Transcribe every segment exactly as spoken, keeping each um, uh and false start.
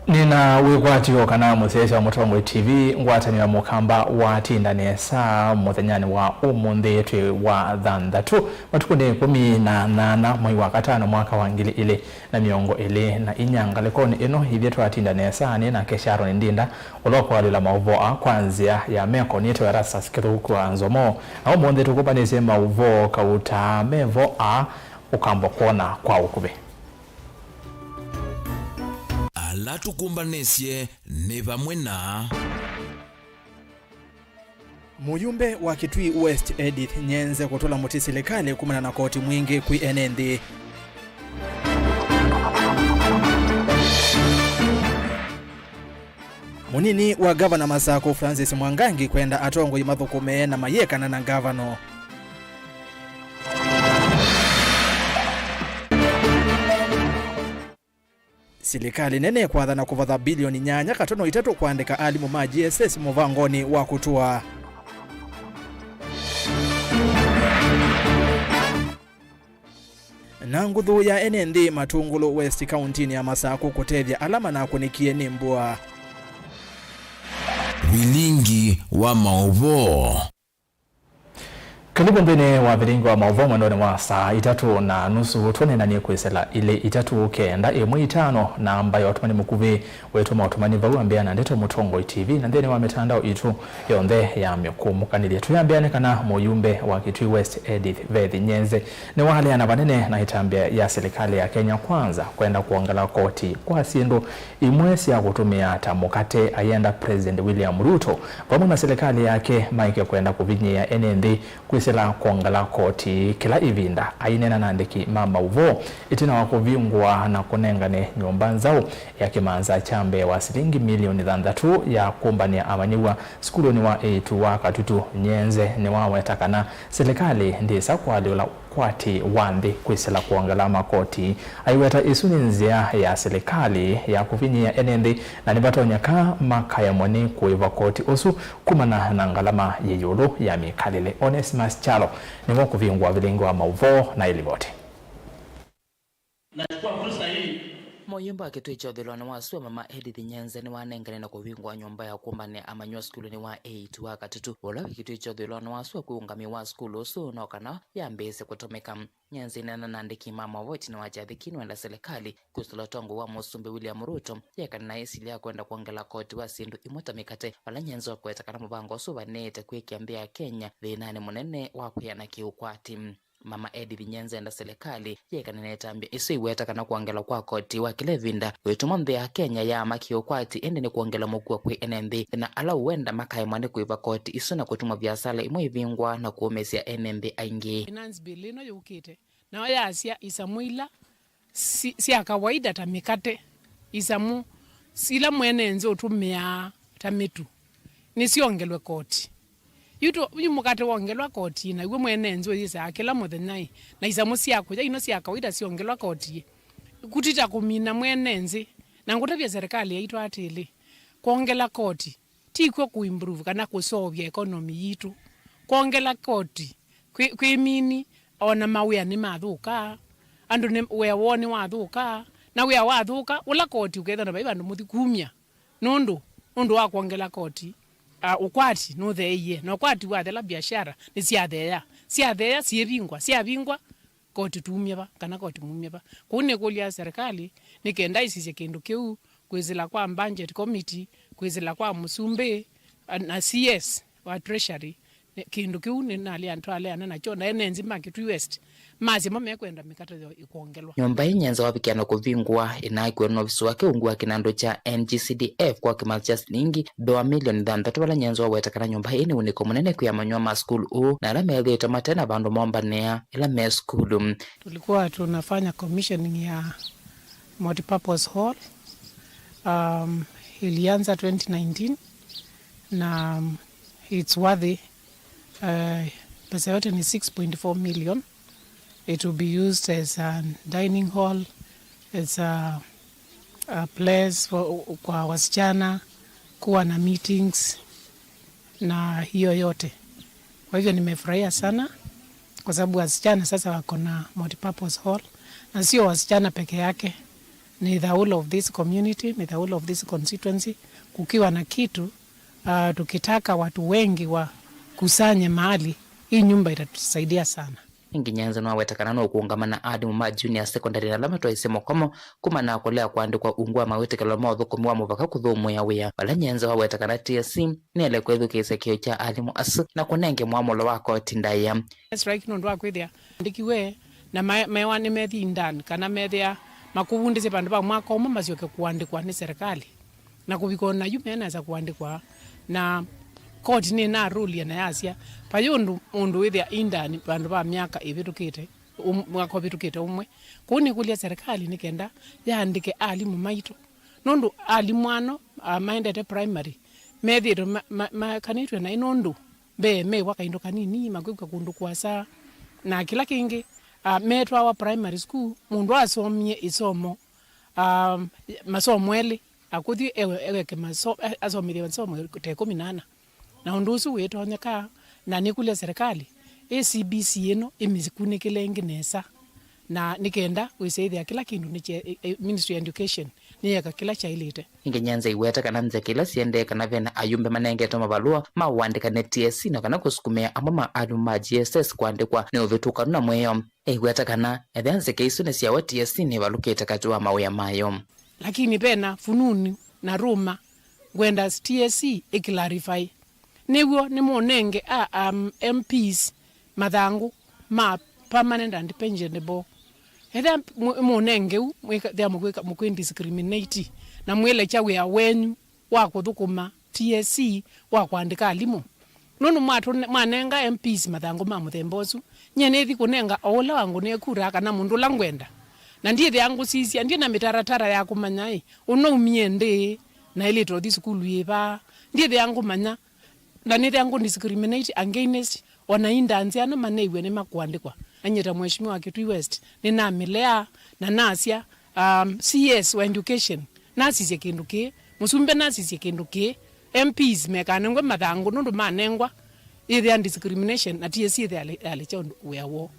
Nĩna wĩkwatyo kana mũsyaĩĩsya wa Mũtongoi T V, ngwatanĩo ya Mũkamba watinda nesa mũthenyanĩ wa ũmũnthĩ twĩ wa thanthatũ, matukũnĩ ĩkũmi na nyanya mwei wa katano mwaka wa ngili ilĩ na mĩongo ĩlĩ na inya. Ngalĩkonĩ ĩno ithyĩ twatinda nesa nĩ nake Sharon Ndinda, ũla ũkũalyũla maũvoo aa kwa nzĩa ya meko. Nĩtawa Erastus Kĩthũku wa Nzomo, na ũmũnthĩ tũkũmbanĩsye maũvoo kauta mevo aa ũkamba kwona kwa ũkuvĩ. Ala tũkũmbanĩsye nĩ vamwe na. Mũyumbe wa Kitui West Edith Nyenze kũtũla mũtĩ silikalĩ kumana na koti mwingĩ kwĩ ene nthĩ. Mũnini wa ngavana Masakũ Francis Mwangangi kwenda atongoi mathũkũme na mayĩekana na ngavana. Silikalĩ nene ĩkwathana kũvatha bilioni nyanya katono itatũ kũandĩka alimũ ma J S S mũvangonĩ wa kũtũa. Na nguthu ya ene nthĩ Matungulu West kauntinĩ ya Masakũ kũtethya ala manakũnĩkie nĩ mbua. Vilingi wa maũvoo. Karibu nthĩnĩ wa vilingi wa maũvoo mwendonĩ wa saa itatũ na nusu, tũneenanie kwĩsĩla ilĩ itatũ kenda ĩmwe itano, namba ya ũtũmani mũkuvĩ wĩtũ maũtũmani vau ambĩa na ndeto Mũtongoi T V na nthĩnĩ wa mĩtandao itũ yonthe ya mĩkũmũkanĩlye. Twĩambĩane kana mũyumbe wa Kitui West Edith Beth Nyenze nĩwaleana vanene na ĩtambya ya silikalĩ ya Kenya Kwanza kwenda kwongela koti kwa syĩndũ imwe sya kũtũmĩa ta mũkate, ayenda President William Ruto vamwe na silikalĩ yake maeke kwenda kũvinyĩĩa ene nthĩ kwĩsĩla kwongela koti kĩla ĩvinda. Aineena na andĩki ma maũvoo ĩtina wa kũvingũa na kũnengane nyũmba nzaũ ya kĩmanza kya mbee wa silingi milioni thanthatũ ya kũmbanĩa amanyĩw'a sukulunĩ wa eĩtu wa Katutu, Nyenze nĩwaweta kana silikalĩ ndĩsa kũalyũla ũkwati wa nthĩ kwĩsĩla kwongela makoti. Aiweta ĩsu nĩ nzĩa ya silikalĩ ya kũvinyĩĩa ene nthĩ na nĩvatonyeka makayemwa nĩ kũĩva koti ũsu kumana na ngalama yĩ ĩũlũ ya mĩkalĩle. Onesimus Kyalo nĩwe ũkũvingũa vilingi wa maũvoo na ĩlivoti. Nachukua fursa hii. Mũyumbe wa Kitui kya ũthũĩlonĩ wa sua Mama Edith Nyenze nĩwanengane na kũvingũa nyũmba ya kũmbanĩa amanyĩw'a sukulunĩ wa eĩtu wa Katutu, ũla wĩ Kitui kya ũthũĩlonĩ wa sua kwĩ ũngamĩi wa sukulu ũsu no kana yambĩĩsye kũtũmĩka. Nyenze aineena na andĩki ma maũvoo ĩtina wa kyathĩ kĩĩ nĩwenda silikalĩ kwĩsĩla ũtongoi wa Mũsumbĩ William Ruto yĩekane na ĩsilya ya kwenda kwongela koti wa syĩndũ imwe ta mĩkate, vala Nyenze ũkũweta kana mũvango ũsu ũvanĩĩte kwĩkĩa nthĩ ya Kenya thĩnanĩ mũnene wa kwĩana kĩũkwati. Mama Edith Nyenze enda silikalĩ yĩekane na ĩtambya ĩsu ĩiweta kana kwongelwa kwa koti wa kĩla ĩvinda wĩtũma nthĩ ya Kenya yaama kĩũkwati, ĩndĩ nĩ kwongela mũkuo kwĩ ene nthĩ na ala ũenda makaemwa nĩ kũĩva koti isu na kũtuma viasala imwe ivingwa na kũũmĩsya ene nthĩ aingĩ. Finance bill ĩno yũkĩte, nayo yasya isamũ ila si-, sya kawaida ta mĩkate, isamũ ila mwene nthĩ ũtũmĩaa ta mĩtu, nĩsyongelwe koti. Yu tũ-, yu mũkate wongelwa koti, naw'o mwene nthĩ ũyĩsaa kĩla mũthenya-ĩ, na isamũ sya kũya ino sya kawaida syongelwa koti-ĩ, kũtita kũmina mwene nthĩ. Na ngũtavya serikali yaitũ atĩlĩ, kwongela koti ti kw'o kũ improve kana kũseũvya economy yitũ. Kwongela koti kwĩ, kwĩ mini, ona mawĩa nĩmathũkaa, andũ nĩ, wĩa woo nĩwathũkaa, na wĩa wathũka, ũla koti ũkethwa na vai vandũ mũthi kumya nũndũ, nũndũ wa kwongela koti, a, ũkwati nũtheeie, na ũkwati wathela, biashara nĩsyatheea, syatheea, syĩvingwa, syavingwa, koti tumye va, kana koti mumye va? Kũu nĩkũlya serikali nĩ kenda ĩsisye kĩndũ kĩu, kwĩsĩla kwa budget committee, kwĩsĩla kwa mũsumbĩ, a, na C S wa treasury. Nĩ, kĩndũ kĩu nĩ nalea-, twaleana nakyo na ene nthĩ ma Kitui West, masya mo mekwenda mĩkate yoo ĩkwongelwa. Nyũmba ĩĩ Nyenze wavikĩa na kũvingũa ĩnaakiwe nĩ ovisi wake ungu wa kĩnandũ kya N G C D F kwa kĩmanza kya silingi ndola milioni thanthatũ, vala Nyenze waweta kana nyũmba ĩĩ nĩ ũnĩko mũnene kwĩ amanyĩw'a ma sukulu ũũ na ala methĩĩtwe mate na vandũ mombanĩa ĩla me sukulu. Tulikuwa tunafanya commissioning ya multipurpose hall. Um, ilianza twenty nineteen na, um, it's worthy, uh, pesa yote ni six point four million. It will be used as a dining hall, as a, a place for, kwa wasichana kuwa na meetings na hiyo yote. Kwa hivyo nimefurahia sana kwa sababu wasichana sasa wako na multipurpose hall, na sio wasichana peke yake, Ni the whole of this community, ni the whole of this constituency, kukiwa na kitu, uh, tukitaka watu wengi wakusanye mahali, hii nyumba itatusaidia sana. Ĩngĩ Nyenze nĩwaweta kana nũkũũngama na alimũ ma junior secondary na ala matwaĩsye mũkomo kumana na kũlea kũandĩkwa ungu wa mawĩtĩkĩlo ma ũthũkũmi wa mũvaka kũthũmũĩa wĩa. Vala Nyenze waweta kana T S C nĩyaĩle kwĩthukĩĩsya kĩo kya alimũ asu na kũnenge mwamũlo wa koti ndaĩa. Strike nũndũ wa kwĩthĩa andĩkiwe na ma-, mewa nĩmethi indani kana methĩa makũvundĩsye vandũ va mwaka ũmwe masyoke kũandĩkwa nĩ serikali. Na kũvika o na yu menasa kũandĩkwa, na koti nĩnarulia na yasya, vai ũndũ mũndũ wĩthĩa indani vandũ va myaka ĩvĩtũkĩte, um-, mwaka ũvĩtũkĩte ũmwe. Kwoou nĩkũlya serikali nĩ kenda yaandĩke alimũ maitũ, nũndũ alimũ ano, ah, maendete primary methĩĩtwe ma-, ma-, makanĩtw'e naĩ nũndũ mbee mewa kaindũ kanini, makwĩkw'a kũndũ kũasa, na kĩla kĩngĩ, ah, metwawa primary school, mũndũ asomie ĩsomo, ah, masomo elĩ, akũthi ewe-, eweke maso-, a-, asomithye masomo ta ĩkũmi na ana. Na ũndũ ũsu wĩtonyeka, na nĩkũlya serikali, ĩ C B C ĩno ĩmĩkunĩkĩle ĩngĩ nesa, na nĩ kenda wĩsĩthĩa kĩla kĩndũ nĩ kye-, ĩ-, ĩ-, Ministry ya Education nĩyeka kĩla kyaĩlĩte. Ĩngĩ Nyenze aiweta kana nzeke ila siendee kana vena ayumbe manengetwe mavalũa ma ũandĩka nĩ T S C na kana kũsukumĩa amwe ma alimũ ma G S S kũandĩkwa nĩ ũvĩtũkanu na mwĩao. Aiweta kana ethĩa nzeke isu nĩsyawa T S C nĩvalũkĩte katĩ wa mawĩa mayo. Lakini vena fununu na ruma ngwenda T S C ĩclarify. Nĩw'o nĩmũnenge a, um, M Ps mathangũ ma permanent and pensionable. Ethĩa mũ-, mũnenge u, mwĩka-, thĩa mũkwĩka, mũkwĩdiscriminate na mwĩlekya wĩa wenyu wa kũthũkũma T S C wa kũandĩka alimũ. Nũndũ mwatũne-, mwanenga M Ps mathangũ ma mũthemba ũsu, nyie nĩthi kũnenga o ũla wangũnĩe kura kana mũndũ ũla ngwenda. Na ndyĩthĩa ngũsisya, ndyĩ na mĩtaratara ya kũmanya ĩ, ũnaumie ndĩ, na ĩlĩte ũthi sukulu yĩva. Ndyĩthĩa ngũmanya, na nĩthĩa ngũ discriminate against o na indanzi ana maneiwe nĩmakũandĩkwa. Na nyie ta Mheshimiwa wa Kitui West, nĩnamĩlea na nasya, um, C S wa education nasisye kĩndũ kĩĩ, mũsumbĩ nasisye kĩndũ kĩĩ, M Ps mekanengwe mathangũ nũndũ manengwa, ĩthĩa discrimination na T S C ĩthĩa yalĩ-, yalĩkya ũndũ wĩa woo.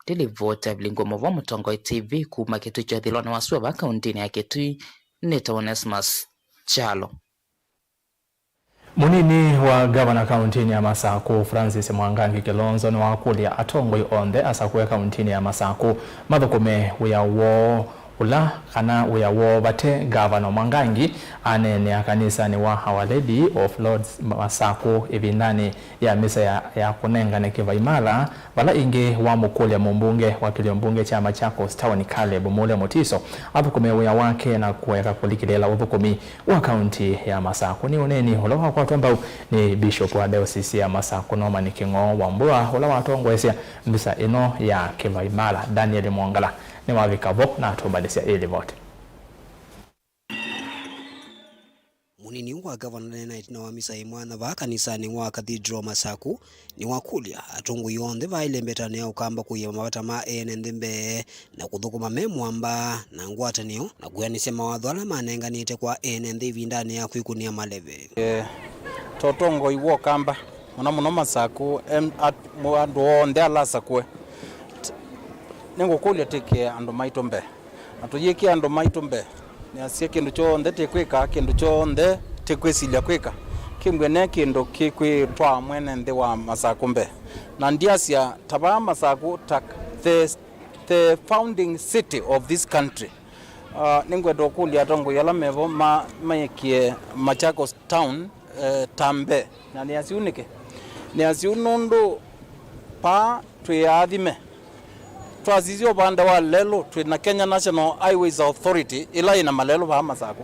Nĩ livoti ya Vilingo Mũvo, Mũtongoi T V kuma Kitui kyothilonĩ wa sua va kauntinĩ ya Kitui, nĩtawa Onesmus Kyalo. Mũnini wa ngavana kauntinĩ ya Masakũ, Francis Mwangangi Kilonzo, nĩwakũlya atongoi onthe asakũe kauntinĩ ya Masakũ mathũkũme wĩa woo ũla kana wĩa woo vate ngavana. Mwangangi aneenea kanisanĩ wa Our Lady of Lords Masakũ ĩvindanĩ ya misa ya, ya kũnengane kĩvaimala, vala ĩngĩ wamũkũlya mũmbunge wa kĩlio mbunge kya Machakos Town, Caleb Mule Mutiso, athũkũme wĩa wake na kũeka kũlikĩlĩĩla ũthũkũmi wa kaunti ya Masakũ. Nĩ ũneeni ũla wakwatwa mbau nĩ Bishop wa Diocese ya Masakũ, Norman Kĩng'oo Wambua, ũla watongoesya misa ĩno ya kĩvaimala. Daniel Mwongala nĩwavika vo na atũmbanĩsya ĩ livoti. Mũnini wa ngavana nena ĩtina wa misa ĩ mwanya vaa kanisanĩ wa Cathedral Masakũ, nĩwakũlya atongoi onthe vaa ĩlembetanĩ ya Ũkamba kũia mavata ma ene nthĩ mbee na kũthũkũma me mwamba na ngwatanĩo na kwĩanĩsya mawatho ala manenganĩte kwa ene nthĩ ĩvindanĩ ya kwĩkũnĩa maleve. Eh, ta ũtongoi wa Ũkamba, mũno mũno Masakũ, em-, at-, mo-, andũ onthe ala asakũe, t-, nĩngũkũlya twĩkĩe andũ maitũ mbee. Na tũyĩkĩa andũ maitũ mbee, nĩasya kĩndũ kyonthe tĩkwĩka, kĩndũ kyonthe tĩkwĩsilya kwĩka, kĩmbw'e ne kĩndũ kĩkwĩtwaa mwene nthĩ wa Masakũ mbee. Na ndyasya ta vaa Masakũ, ta the, the founding city of this country. Uh, nĩngwenda ũkũlya atongoi ala mevo ma, maĩkĩe Machakos Town, eh, ta mbee. Na nĩasya ũu nĩkĩ? Nĩasya ũu nũndũ paa twĩ aathime. Twasisya ũvande wa lelũ, twĩ na Kenya National Highways Authority, ĩla yĩ na malelũ vaa Masakũ.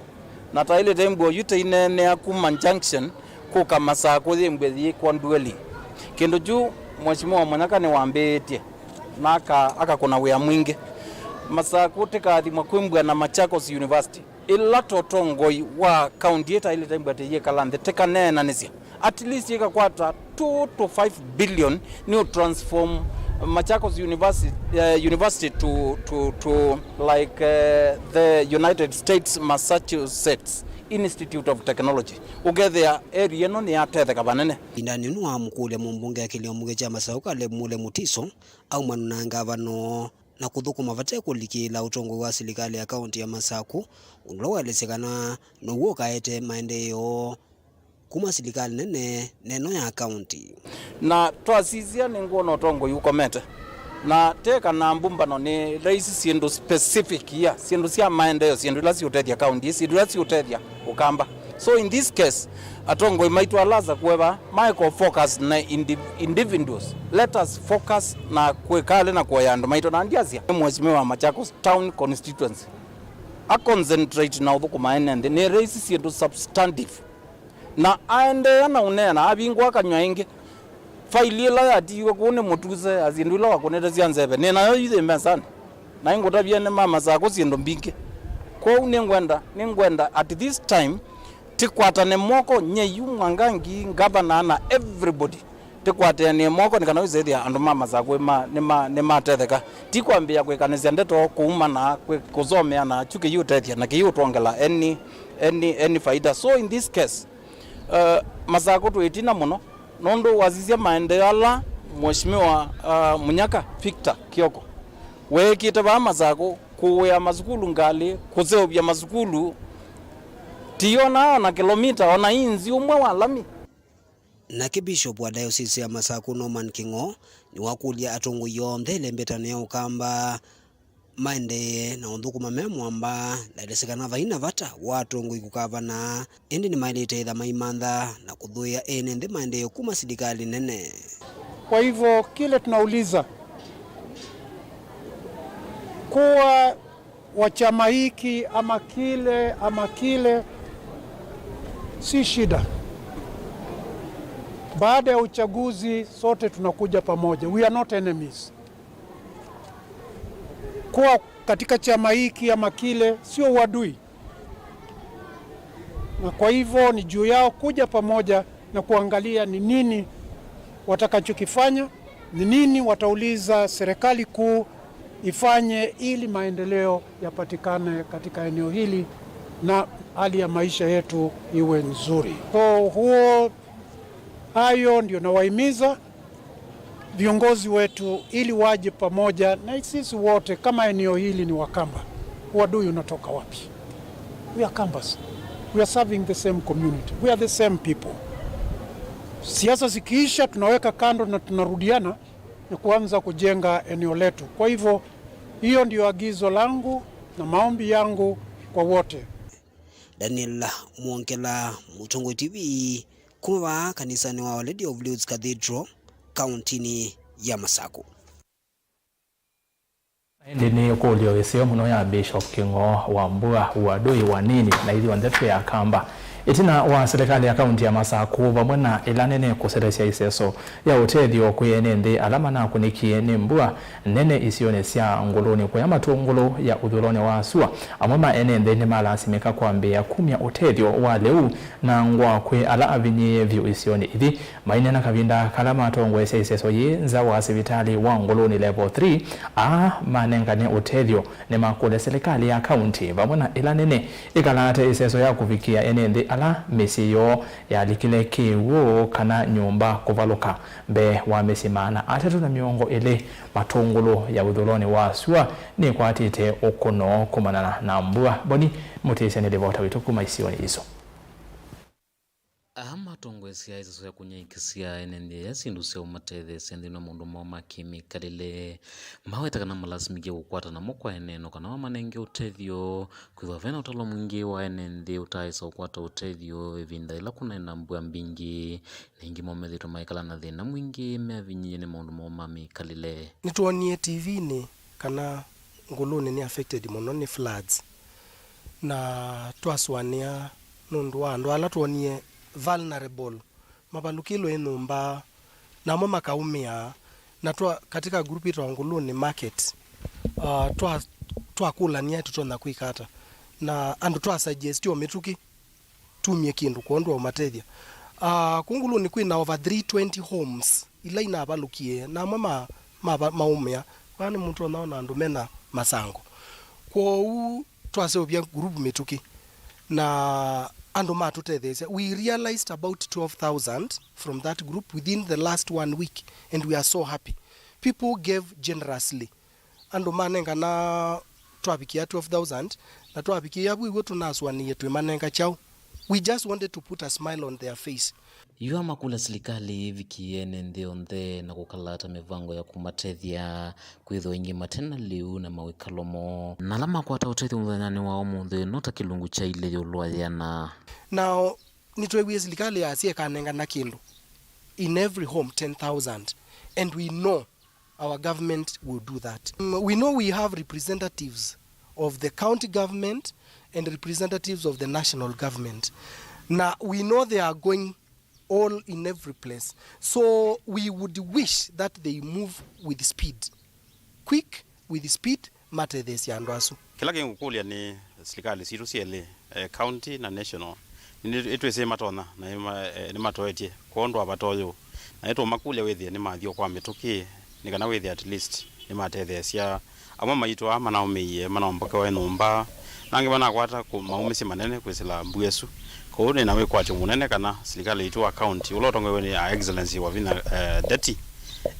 Na taĩlĩte mbua yu tĩineenea kuma Junction kũka Masakũ yĩmbwe yĩkwa Ndweli. Kĩndũ kyu Mheshimiwa Munyaka nĩwambĩĩtye na aka-, akakũna wĩa mwingĩ. Masakũ tĩkaathimwa kwĩmbwa na Machakos University. Ĩla ta ũtongoi wa kaunti ĩtaĩlĩte mbwatĩ yĩkala nthĩ tĩkaneenanĩsye, at least ĩkakwata two to five billion nĩ ũ transform Machakos University, eh, University to, to, to, like, eh, the United States Massachusetts Institute of Technology. Ũkethĩa area ĩno nĩyatetheka vanene. Ĩvindanĩ nĩwamũkũlya mũmbunge wa kĩlio mbunge kya Masakũ Caleb Mule Mutiso aumana na ngavana na kũthũkũma vate kũlikĩĩla ũtongoi wa silikalĩ ya kaũntĩ ya Masaku, ũndũ ũla waelesya kana now'o ũkaete maendeeo kuma silikalĩ nene na ĩno ya kaũntĩ. Na twasisya, nĩngwona ũtongoi ũkomete. Na te kana mbũmbano nĩ raisi syĩndũ specific ya syĩndũ sya maendeeo, syĩndũ ila siũtethya kaũntĩ, syĩndũ ila siũtethya Ũkamba. So in this case, atongoi maitũ ala asa kũeva maeko focus na indi-, individuals. Let us focus na kwĩkalĩ na kũea andũ maitũ. Na ndiasya, Mheshimiwa wa Machakos Town Constituency a concentrate na ũthũkũma ene nthĩ, nĩ raisi syĩndũ substantive. Na aendeea na ũneena, avingũa kanyw'a ĩngĩ. Faili ĩla yatiiwe kũu nĩ mũtuse ya syĩndũ ila wakũnĩte sya nzeve, nĩ nayo yu yĩ mesanĩ. Na ĩngũtavye nĩ ma Masaku syĩndũ mbingĩ. Kwoou nĩngwenda, nĩngwenda at this time, tĩkwatane moko, nye yu Mwangangi, ngavana na everybody. Tĩkwatĩanĩe moko nĩ kana wĩsĩthĩa andũ ma Masaku ma-, nĩma-, nĩmatetheka. Ti kwambĩĩa kwĩkanĩsya ndeto kũuma na kwĩ-, kũsomeana kyu kĩiũtethya na kĩiũtwongela any, any, any faida. So in this case, uh, Masaku twĩ ĩtina mũno nũndũ wasisya maendeeo ala Mheshimiwa, uh, Munyaka Victor Kioko weekĩte vaa Masaku, kũũĩa masukulu ngalĩ, kũseũvya masukulu, tiyonaa ona kĩlomita, ona inzi ũmwe wa lami. Nake Bishop wa Diocese ya Masaku, Norman Kĩng'o, nĩwakũlya atongoi onthe ĩlembetano ya Ũkamba maendee na ũthũkũma me mwamba, na ĩlesĩ kana vai na vata wa atongoi kũkavana, ĩndĩ nĩmaĩlĩte ĩtha maimantha na kũthũĩa ene nthĩ maendeeo kuma silikalĩ nene. Kwa hivyo kile tunauliza, kuwa wa chama hiki ama kile ama kile, si shida. Baada ya uchaguzi sote tunakuja pamoja. We are not enemies. Kuwa katika chama hiki ama kile sio uadui. Na kwa hivyo ni juu yao kuja pamoja na kuangalia ni nini watakachokifanya, ni nini watauliza serikali kuu ifanye ili maendeleo yapatikane katika eneo hili na hali ya maisha yetu iwe nzuri. So huo, hayo ndio nawahimiza viongozi wetu ili waje pamoja na sisi wote kama eneo hili ni Wakamba. Uadui unatoka wapi? We are Kambas. We are serving the same community. We are the same people. Siasa zikiisha, tunaweka kando na tunarudiana na kuanza kujenga eneo letu. Kwa hivyo, hiyo ndio agizo langu na maombi yangu kwa wote. Daniel Mwongela, Mũtongoi T V, kuma vaa kanisanĩ wa Our Lady of Lourdes Cathedral, kaũntĩnĩ ya Masaku. Ĩndĩ nĩ ĩkũlyo ĩseo mũno ya Bishop Kĩng'o wa mbua, uadui wa nini, na ithyonthe twĩ Akamba. Ĩtina wa silikalĩ ya kaũntĩ ya Masaku vamwe na ĩla nene kũselesya ĩseso ya ũtethyo kwĩ ene nthĩ ala manakũnĩkie nĩ mbua nene isionĩ sya Ngũlũnĩ kũya Matũngũlũ ya ũthũlonĩ wa sua, amwe ma ene nthĩ nĩmalasimĩka kwambĩĩa kumya ũtethyo wa lĩu na ngũa kwĩ ala avinyĩĩe vyũ isionĩ ithi. Maineena kavinda kala matongoesya ĩseso yĩĩ nza wa sivitalĩ wa Ngũlũnĩ Level three, aa manengane ũtethyo nĩmakũlya silikalĩ ya kaũntĩ vamwe na ĩla nene ĩkalaate ĩseso ya kũvikĩa ene nthĩ ala mĩsyĩ yoo yalikile kĩw'ũ kana nyũmba kũvalũka. Mbee wa mĩsyĩ maana atatũ na mĩongo ĩlĩ Matũngũlũ ya ũthũlonĩ wa sua nĩkwatĩte ũkũno kumana na mbua. Boni Mũtĩsya nĩ livota witũ kuma isionĩ isu. Aa matongoesya ĩseso ya kũnyaĩĩkĩsya ene nthĩ aya syĩndũ sya ũmatetheesya nthĩnĩ wa maũndũ moo ma kĩmĩkalĩle. Maweta kana malasimĩkie kũkwata namo kwa ene no kana mamanenge ũtethyo. Kwĩthwa ve na ũtalo mwingĩ wa ene nthĩ ũtaaĩsa ũkwata ũtethyo ĩvinda yĩla kũnaĩ na mbua mbingĩ, na ĩngĩ moo methĩĩtwe maikala na thĩna mwingĩ meavinyĩĩe nĩ maũndũ moo ma mĩkalĩle. Nĩtwonie T V-nĩ kana Ngũlũnĩ nĩ affected mũno nĩ floods, na twasũanĩa nũndũ wa andũ ala twonie vulnerable, mavalũkĩlwe nĩ nyũmba, na amwe makaũmĩa, na twa, katika group ĩtawa Ngũlũnĩ Market, uh, twa, twakũlany'a tũtonya kwĩka ata, na andũ twa suggest o mĩtũkĩ tumie kĩndũ kwondũ wa ũmatethya. Uh, kũu Ngũlũnĩ kwĩ na over three twenty homes ila inavalũkie, na amwe ma, ma, maũmĩa, vaa nĩ mũtonya ona andũ mena masango. Kwoou twaseũvya group mĩtũkĩ, na andũ matũtetheesya. We realized about twelve thousand from that group within the last one week, and we are so happy. People gave generously. andũ manengana twavikĩa twelve thousand, na twavikĩa vu iw'o tũnasũanĩie twĩmanenga kyaũ. We just wanted to put a smile on their face. Yu amakũlya silikalĩ ĩvikĩe ene nthĩ onthe na kũkalata mĩvango ya kũmatethya kwĩthĩwa ĩngĩ mate na lĩu na mawĩkalo moo. Na ala makwata ũtethyo mũthenyanĩ wa ũmũnthĩ no ta kĩlungu kyailye ĩũlũ wa yĩana. Now, nĩtweewie silikalĩ yasya ĩkanengana kĩndũ in every home ten thousand, and we know our government will do that. Mm, we know we have representatives of the county government and representatives of the national government. Na we know they are going all in every place. So we would wish that they move with speed. Quick, with speed, matetheesye andũ asu. Kĩla kĩngũkũlya nĩ silikalĩ sitũ syelĩ, eh, county na national, nĩ, nĩtwĩsĩ matonya na nĩma-, eh, nĩmatoetye kwondũ wa vata ũyũ, na nĩtũũmakũlya wĩthĩe nĩmathiĩ kwa mĩtũkĩ, nĩ kana wĩthĩe at least nĩmatetheesya amwe maitũ aa manaũmĩie, manaombokewa nyũmba, na angĩ manakwata kũ-, maũmĩsye manene kwĩsĩla mbua ĩsu. Kwoou nĩ na wĩkwatyo mũnene kana silikalĩ yitũ wa county, ũla ũtongoew'e nĩ Her Excellency Wavinya, eh, Ndeti,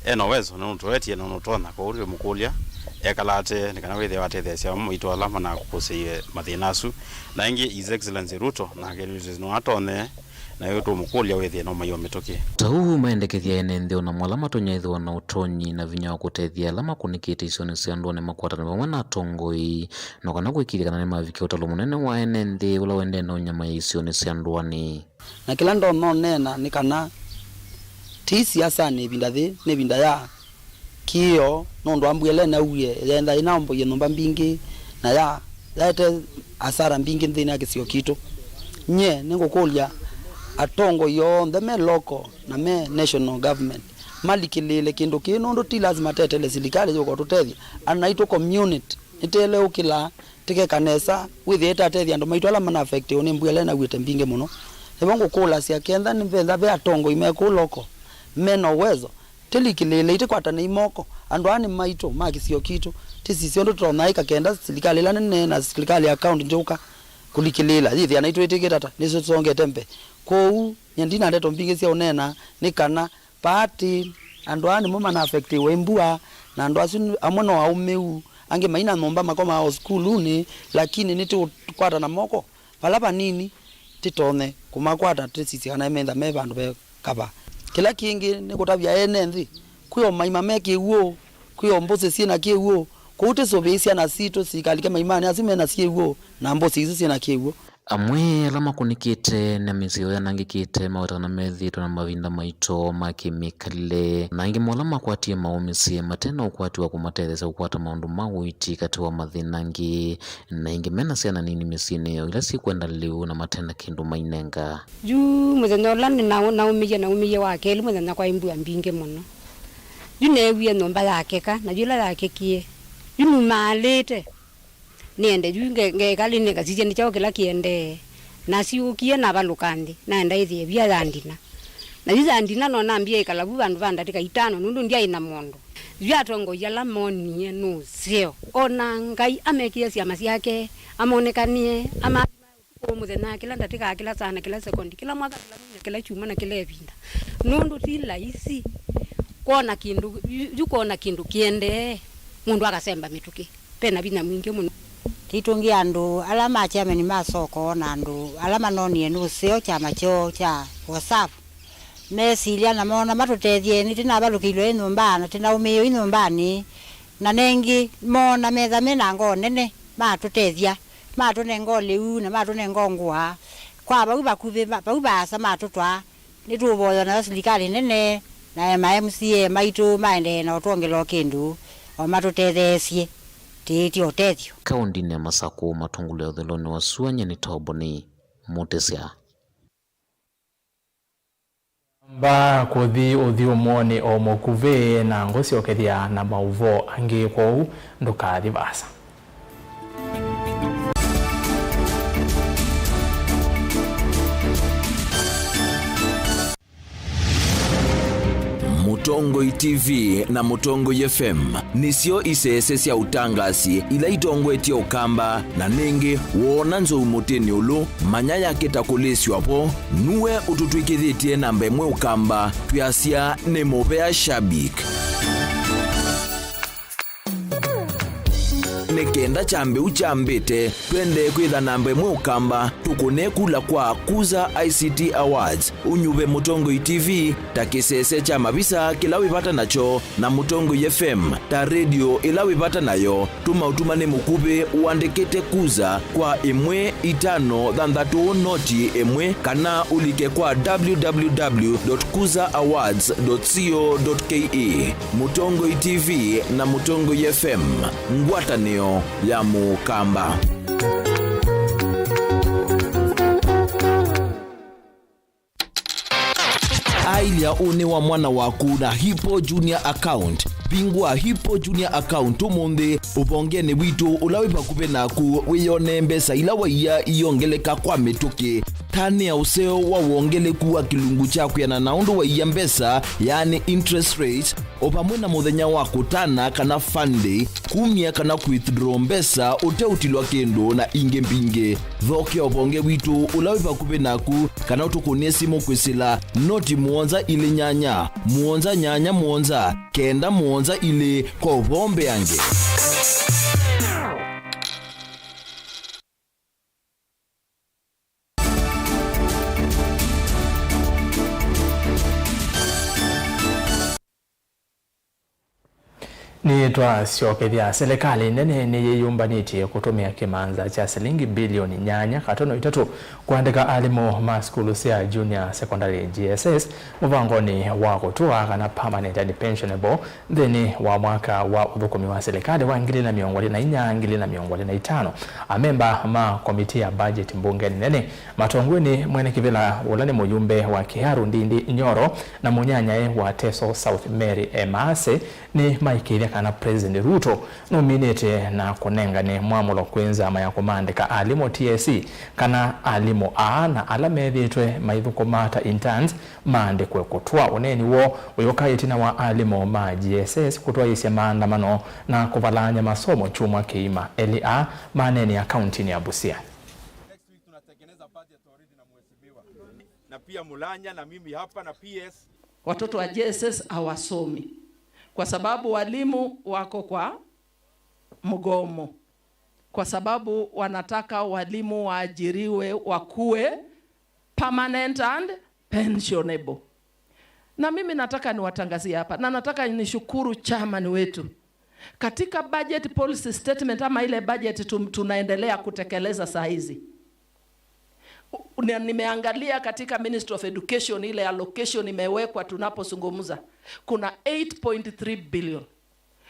e na ũwezo, na nũtũetie na nũtonya. Kwoou twĩmũkũlya ekalate nĩ kana wĩthĩe watetheesya amwe maitũ ala manakũsĩie mathĩna asu. Na ĩngĩ, His Excellency Ruto nake nĩtwĩsĩ no atonye, na yu tũmũkũlya wĩthĩe no maiwa mĩtũkĩ. Ta ũu maendekethya ene nthĩ o namo ala matonya ĩthĩwa na ũtonyi na vinya wa kũtethya ala makũnĩkĩte isionĩ sya ndũanĩ makwatanĩe vamwe na atongoi, no kana kũĩkĩĩthya kana nĩmavikĩa ũtalo mũnene wa ene nthĩ ũla ũendee na ũnyamai isionĩ sya ndũanĩ. Na kĩla ndonya ũneena nĩ kana ti siasanĩ ĩvinda yĩĩ, nĩ ĩvinda ya kĩĩo, nũndũ wa mbua ĩla ĩnauie, yenda ĩnaomboie nyũmba mbingĩ, na ya, yaete asara mbingĩ nthĩnĩ ya kĩsio kitũ. Nyie nĩngũkũlya atongoi onthe me local na me national government malikĩlĩĩle kĩndũ kĩĩ, nũndũ ti lasima tetele silikalĩ yũka ũtũtethya. Anaitũ community nĩteleũkĩlaa, tĩkeka nesa, wĩthĩe tatethya andũ maitũ ala mana affectiwe nĩ mbua ĩla ĩnauĩte mbingĩ mũno. Nĩvo ngũkũlasya, kenda nĩvenda ve atongoi me kũu local me na ũwezo, tĩlikĩlĩĩle, itĩkwatanei moko. Andũ aa nĩ maitũ, ma kĩsio kitũ. Tĩsisye ũndũ tũtonya ĩka kenda silikalĩ ĩla nene na silikalĩ ya county ndyũka kũlikĩlĩĩla, yĩthĩa naitũ ĩtĩkĩta ta nĩsyo tũsongete mbee. Kwoou, nyie ndina ndeto mbingĩ sya ũneena, nĩ kana paati andũ aa nĩmo mana affectiwe nĩ mbua, na andũ asu nĩ, amwe no aũmĩu, angĩ maina nyũmba makomaa o sukulunĩ, lakini nĩtũkwatana moko vala vanini, tĩtonye kũmakwata, tĩsisye kana metha me vandũ ve kavaa. Kĩla kĩngĩ nĩ kũtavya ene nthĩ, kwĩ o maima me kĩw'ũ, kwĩ o mbũsĩ syĩ na kĩw'ũ, kwoou tĩsũvĩĩsya na sitũ sikalike maimanĩ asu me na syĩw'ũ na mbũsĩ isu syĩ na kĩw'ũ. Amwe ala makũnĩkĩte na mĩsyĩ yanangĩkĩte maweta kana methĩĩtwe na mavinda maito ma kĩmĩkalĩle, na angĩ mo ala makwatie maũmĩsye mate na ũkwati wa kũmatetheesya kũkwata maũndũ ma ũiiti katĩ wa mathĩna angĩ. Na ĩngĩ mena syana nini mĩsyĩnĩ yoo ila syĩkwenda lĩu na mate na kĩndũ mainenga. Yu mũthenya ũla nĩna-, naũmĩie, naũmĩie wa kelĩ mũthenya kwaĩ mbua mbingĩ mũno. Yu neewie nyũmba yakeka, na yu ĩla yakekie, yu numaalĩte nĩende yu nge-, ngekalĩnĩ ngasisya nĩ kyaũ kĩla kĩendee. Nasyũkie navalũka nthĩ, naenda ĩthĩa ĩvia yandina. Na yu yandina no nambie ĩkala vu vandũ va ndatĩka itano nũndũ ndyaĩ na mũndũ. Yu atongoi ala moonie nĩ ũseo. O na Ngai amekĩe syama syake, amonekanie, ama ũtukũ, mũthenya, kĩla ndatĩka, kĩla saa, na kĩla sekondi, kĩla mwaka, kĩla mwei, na kĩla kyumwa, na kĩla ĩvinda. Nũndũ ti laisi kwona kĩndũ, yu, yu kwona kĩndũ kĩendee, mũndũ akasemba mĩtũkĩ. Ve na vinya mwingĩ mũno. Tũitũngĩe andũ ala ma chairman ma soko na andũ ala manonie nĩ ũseo kyama kyoo kya WhatsApp. Mesilya na moona matũtethye, nĩtĩnavalũkĩilwe ĩ nyũmba na tĩnaũmĩĩwe ĩ nyũmbanĩ, na nengĩ moona metha me na ngoo nene, matũtethya, matũnenga ũlĩu na matũnenga ngũa. Kwa vau vakuvĩ, va-, vau vaasa matũtwaa, nĩtũũvoya nayo silikalĩ nene na ma M C A maitũ maendee na ũtwongela o kĩndũ, o matũtetheesye, tĩĩtye ũtethyo. Kaũndĩnĩ ya Masakũ, matongolya ũthelonĩ wa sua, nyie nĩ Toboni Mũtĩsya. Amba kũthi ũthyũmũonĩ o mũkuvĩ na ngũsyokethya na maũvoo angĩ, kwoou ndũkathi vaasa. Mũtongoi T V na Mũtongoi F M nĩsyo isese sya ũtangasi ila itongoetye Ũkamba, na nĩngĩ woona nzou mũtĩnĩ ũlũ, manya yakĩta kũlĩsw'a vo, nue ũtũtw'ĩkĩthĩtye namba ĩmwe Ũkamba, twĩasya nĩ mũvea shabik. Kenda kyambĩu kyambĩte, twendee kwĩtha namba ĩmwe Ũkamba, tũkũne kula kwa Kuza I C T Awards, ũnyuve Mũtongoi T V ta kĩsese kya mavisa kĩla wĩ vata nakyo, na Mũtongoi F M ta redio ĩla wĩ vata nayo. Tũma ũtumani mũkuvĩ ũandĩkĩte Kuza kwa ĩmwe itano thanthatũ noti ĩmwe, kana ũlike kwa W W W dot kuza awards dot co dot K E. Mũtongoi T V na Mũtongoi F M, ngwatanĩo ya Mũkamba. Ailya ũnĩ wa mwana waku na Hippo Junior Account. Vingũa Hippo Junior Account ũmũnthĩ ũvongenĩ witũ ũla wĩ vakuvĩ naku, wĩyonee mbesa ila waiya iyongeleka kwa mĩtũkĩ. Tanĩa ũseo wa wongeleku wa kĩlungu kya kwĩana na ũndũ waiya mbesa, yaani interest rates, o vamwe na mũthenya wa kũtana kana fund day, kumya kana withdraw mbesa ũteũtilwa kĩndũ, na ingĩ mbingĩ. Thokea ũvonge witũ ũla wĩ vakuvĩ naku, kana ũtũkũnĩe simũ kwĩsĩla noti mũonza ilĩ nyanya, mũonza nyanya mũonza, kenda mũonza ilĩ kwa ũvoo mbeange. Nĩtwasyokethya, silikalĩ nene nĩyĩyũmbanĩtye kũtũmĩa kĩmanza kya silingi bilioni nyanya katono itatũ kũandĩka alimũ ma sukulu sya junior secondary, J S S, mũvangonĩ wa kũtũa kana permanent and pensionable nthĩnĩ wa mwaka wa ũthũkũmi wa silikalĩ wa ngili na mĩongo ĩlĩ na inya, ngili na mĩongo ĩlĩ na itano. Amemba ma komiti ya budget mbungenĩ nene matongoew'e nĩ mwene kĩvĩla ũla nĩ mũyumbe wa Kiharu Ndindi Nyoro na mũnyanyae wa Teso South Mary Emaase nĩmaĩkĩĩthya kana President Ruto nũminĩte na kũnengane mwamũlo kwĩ nzama ya kũmaandĩka alimũ, T S C, kana alimũ aa na ala methĩĩtwe maithũkũma ta interns maandĩkwe kũtwa. Ũneeni woo ũyũka ĩtina wa alimũ ma J S S kũtwaĩĩsya maandamano na kũvalaany'a masomo kyumwa kĩima. Elĩ aa maneenea kauntinĩ ya Busia. Next week tunatengeneza budget already na mheshimiwa. Na pia Mulanya na mimi hapa na P S. Watoto wa J S S hawasomi kwa sababu walimu wako kwa mgomo, kwa sababu wanataka walimu waajiriwe, wakuwe permanent and pensionable. Na mimi nataka niwatangazie hapa, na nataka nishukuru chairman wetu. Katika budget policy statement ama ile budget tum-, tunaendelea kutekeleza saa hizi, u-, ni-, nimeangalia katika Ministry of Education, ile allocation imewekwa tunapozungumza, kuna eight point three billion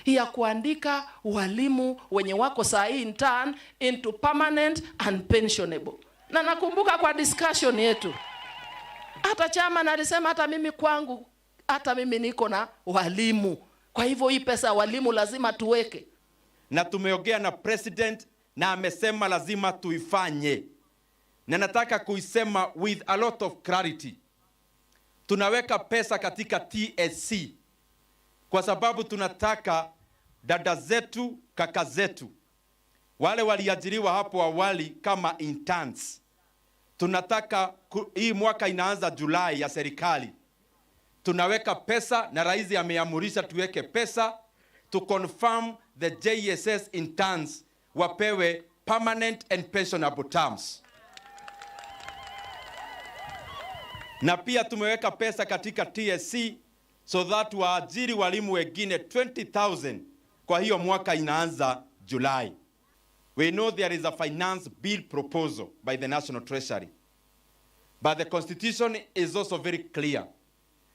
ya kuandika walimu wenye wako saa hii intern into permanent and pensionable. Na nakumbuka kwa discussion yetu, hata chairman alisema, hata mimi kwangu, hata mimi niko na walimu. Kwa hivyo hii pesa ya walimu lazima tuweke. Na tumeongea na president na amesema lazima tuifanye. Na nataka kuisema with a lot of clarity. Tunaweka pesa katika T S C kwa sababu tunataka dada zetu, kaka zetu, wale waliajiriwa hapo awali kama interns, tunataka ku-, hii mwaka inaanza Julai ya serikali, tunaweka pesa na rais ameamurisha tuweke pesa to confirm the J S S interns wapewe permanent and pensionable terms. Na pia tumeweka pesa katika T S C so that waajiri walimu wengine twenty thousand kwa hiyo mwaka inaanza July. We know there is a finance bill proposal by the National Treasury. But the constitution is also very clear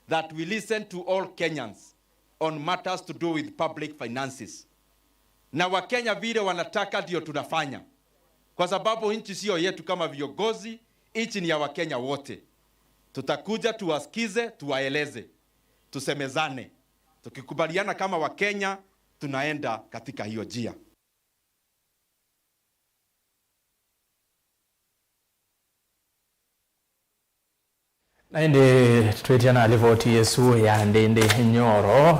that we listen to all Kenyans on matters to do with public finances. Na Wakenya vile wanataka ndio tunafanya. Kwa sababu nchi sio yetu kama viongozi, nchi ni ya Wakenya wote. Tutakuja tuwasikize, tuwaeleze, tusemezane. Tukikubaliana kama Wakenya, tunaenda katika hiyo njia. Na ĩndĩ twĩtia na livoti ĩsu ya Ndindi Nyoro,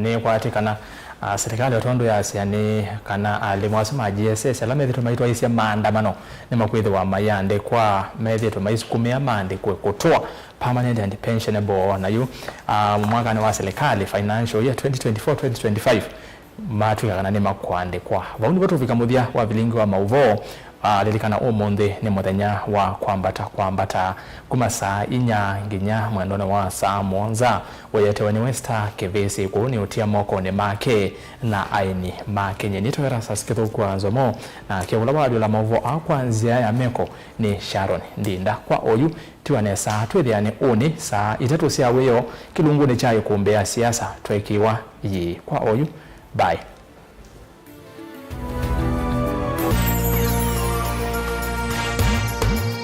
nĩkwatĩ kana, ah, silikalĩ o tondũ yasya nĩ kana alimũ asu ma J S S ala methĩtwe maitwaĩĩsya maandamano nĩmakwĩthĩwa mayĩandĩkwa, methĩtwe maisukumĩa maandĩkwe kũtwa permanent and pensionable. Na yu, ah, mwakanĩ wa silikalĩ, financial year twenty twenty-four twenty twenty-five, matw'ĩka kana nĩmakũandĩkwa. Vau nĩvo tũvika mũthya wa vilingi wa maũvoo. Ah, lilikana ũmũnthĩ nĩ mũthenya wa kwambata kwambata kuma saa inya nginya mwendonĩ wa saa mũonza. Ũyetewe nĩ Wester Kĩvĩsĩ, kũu nĩ ũtia mokonĩ make na aini make. Nyie nĩtawa Erastus Kĩthũku wa Nzomo, na kĩvũla waalyũla maũvoo aa kwa nzĩa ya meko nĩ Sharon Ndinda. Kwa oyu, tiwa nesa twĩthĩane ũnĩ saa itatũ sya wĩoo kĩlungunĩ kya ĩkũmbĩ ya siasa twekiwa yĩĩ. Kwa oyu, bye.